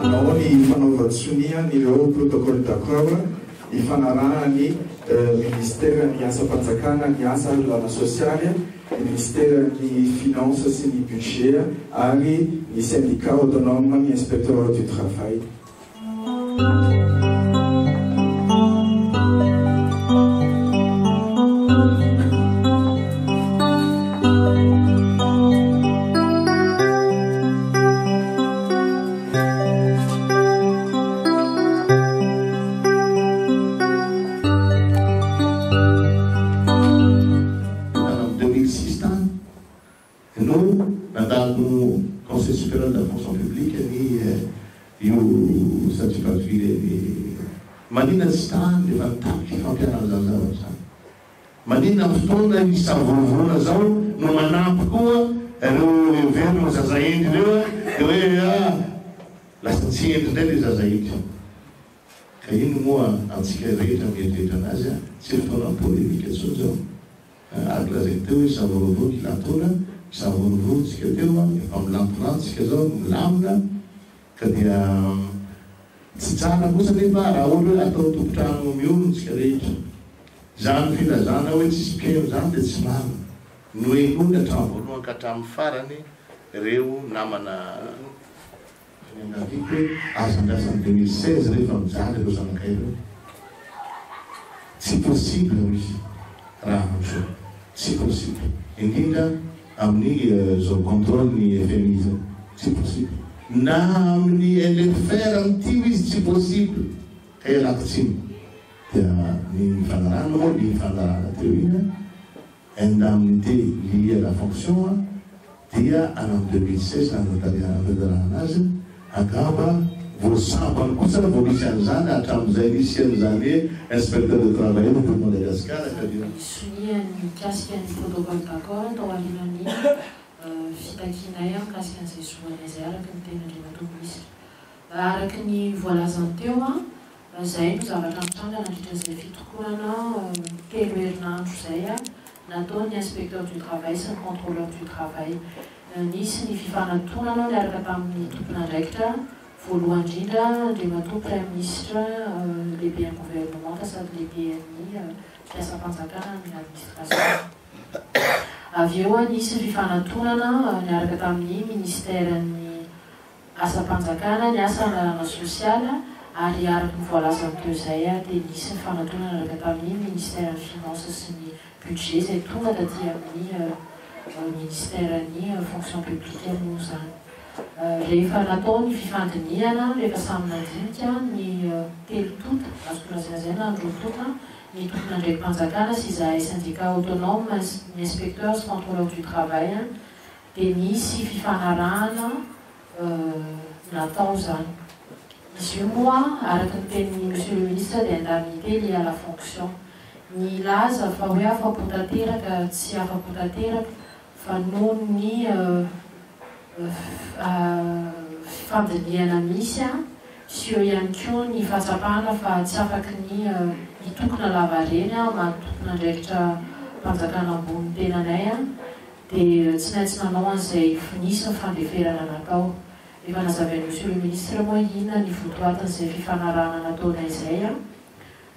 Hanao ny fanaovan-tsonia an'ireo protocole d'accord ifanarahan'ny Ministeran'ny Asam-panjakana, ny Asa ary Lalana Sosialy, ny Ministeran'ny Finances sy ny Budget ary ny Syndicat Autonome ny Inspecteurs du Travail. Tany amin'ny 2006 tany no nandalo Conseil supérieur de la fonction publique ny io statut particulier ny maninona tsy tany rehefa nitaky fampiharana izany zavatra izany? Maninona amin'ny fotoana isavorovoroana izao no manampy koa ireo heverina ho zaza hendry ireo dia hoe ah lasa tsy hendry indray ilay zaza hendry. Ka ino moa antsika rehetra mieritreritra anazy a, tsy fotoana polemique intsony zao a, araka lazaiko teo hoe savorovoro kilantoana, misavorovoro tsika teo a, efa milantolanto tsika zao, milamina, ka dia tsy tsara kosa nefa raha ohatra hoe atao tompotrano miorina tsika rehetra. Izany filazana hoe tsisy mpihaino izany dia tsy marina. Nohenoiny hatramin'ny voalohany ka hatramin'ny farany ireo namana. Niangaviako hoe aza andrasana 2016 rehefa mijaly ireo zanakay ireo. Tsy possible hoy izy raha amin'izao. Tsy possible. Indrindra amin'ny zao controle ny FMI zao. Tsy possible. Na amin'ny LFR amin'ity hoy izy tsy possible. Ka ialako tsiny. Dia ny nifanarahana moa ny nifanarahana teo iny an. Indemnité liée à la fonction dia any amin'ny 2016 nanatanterahana azy, angamba vao sambany kosa vao nisy an'izany hatramin'izay nisian'izany hoe inspecteur de travail teto Madagasikara ka dia. Ny sonia mikasika ny protocole d'accord tao aorian'ny fitakianay mikasika an'izay zo anay izay araka ny tenin'Andriamatoa Minisitra. Araka ny voalazany teo, Izay no zavatra nitranga nandritra izay fitokonana telo herinandro izay nataon'ny inspecteur du travail sy ny contrôleur du travail. Nisy ny fifanatonana niaraka tamin'ny tompon'andraikitra, voalohany indrindra Andriamatoa Praiminisitra lehiben'ny governemanta sady lehiben'ny mpiasam-panjakana ny administration. Avy eo nisy ny fifanatonana niaraka tamin'ny ministeran'ny asam-panjakana, ny asa anarana sosialy ary araka ny voalazany teo izay dia nisy ny fanantonana niaraka tamin'ny ministeran'ny finance sy ny budget izay tonga taty amin'ny ministeran'ny fonction publique moa izany. Rehefa natao ny fifandinihana, rehefa samy nandinika ny telo tonta, azoko lazaina izay na ny roa tonta, ny tompon'andraiki-panjakana sy izahay syndicat autonome, ny inspecteurs sy contrôleurs du travail dia nisy fifanarahana natao izany. Izy io moa, araka ny tenin'ny Monsieur le Ministre dia indemnité liée à la fonction. Ny hilaza fa hoe afa-po tanteraka, tsy afa-po tanteraka fa noho ny fifandinihana misy sy eo ihany koa ny fahatsapana fa tsy afaky ny hitokona lavareny maha tompon'andraikitra mpanjakana ambony ny tenanay dia tsy maintsy nanao an'izay nisy ny fandeferana natao. Efa nazavain'i Monsieur le Ministre moa inona ny votoatin'izay fifanarahana nataonay izay an!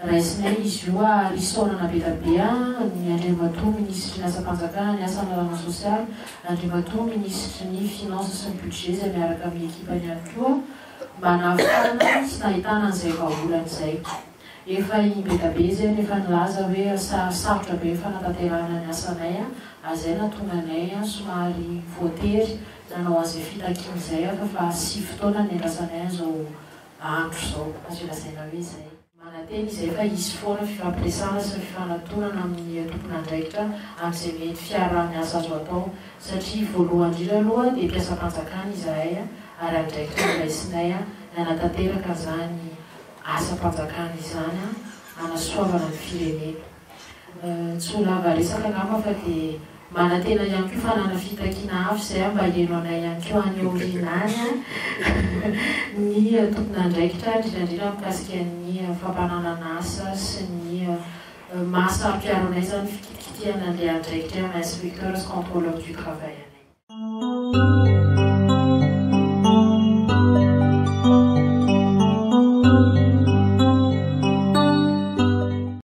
Raisinay izy io ary isaorana be dia be ny Andriamatoa Minisitry ny Asam-panjakana, ny Asa Analana Sosialy, Andriamatoa Minisitry ny Finances sy ny Budget izay miaraka amin'ny ekipany ihany koa mba nahafahana sy nahitana an'izay vahaolana izay. Efa i Bedabe izay no efa nilaza hoe sarotra be ny fanatanterahana ny asanay ary izay nahatonga anay somary voatery nanao an'izay fitakiana izay fa efa sivy taona niandrasanay an'izao andro izao, azo lazaina hoe izay. Manantena izay fa hisy foana fifampiresahana sy ny fifanatonana amin'ny tompon'andraikitra amin'izay mety fiaraha-miasa azo atao satria voalohany indrindra aloha dia mpiasam-panjakana izahay ary andraikitra noraisinay ny hanatanteraka an'izany asam-panjakana izany hanasoavana ny firenena. Tsy ho lava resaka angamba fa dia manantena ihany koa fa hanana fitakiana hafa izay mba heno anay ihany koa any aoriana any ny tompon'andraikitra indrindra indrindra mikasika ny fampananana asa sy ny Maha-saro-piaro anay izany fikitikitihana an'ilay andraikitray amin'ny inspecteur sy contrôleur du travail anay.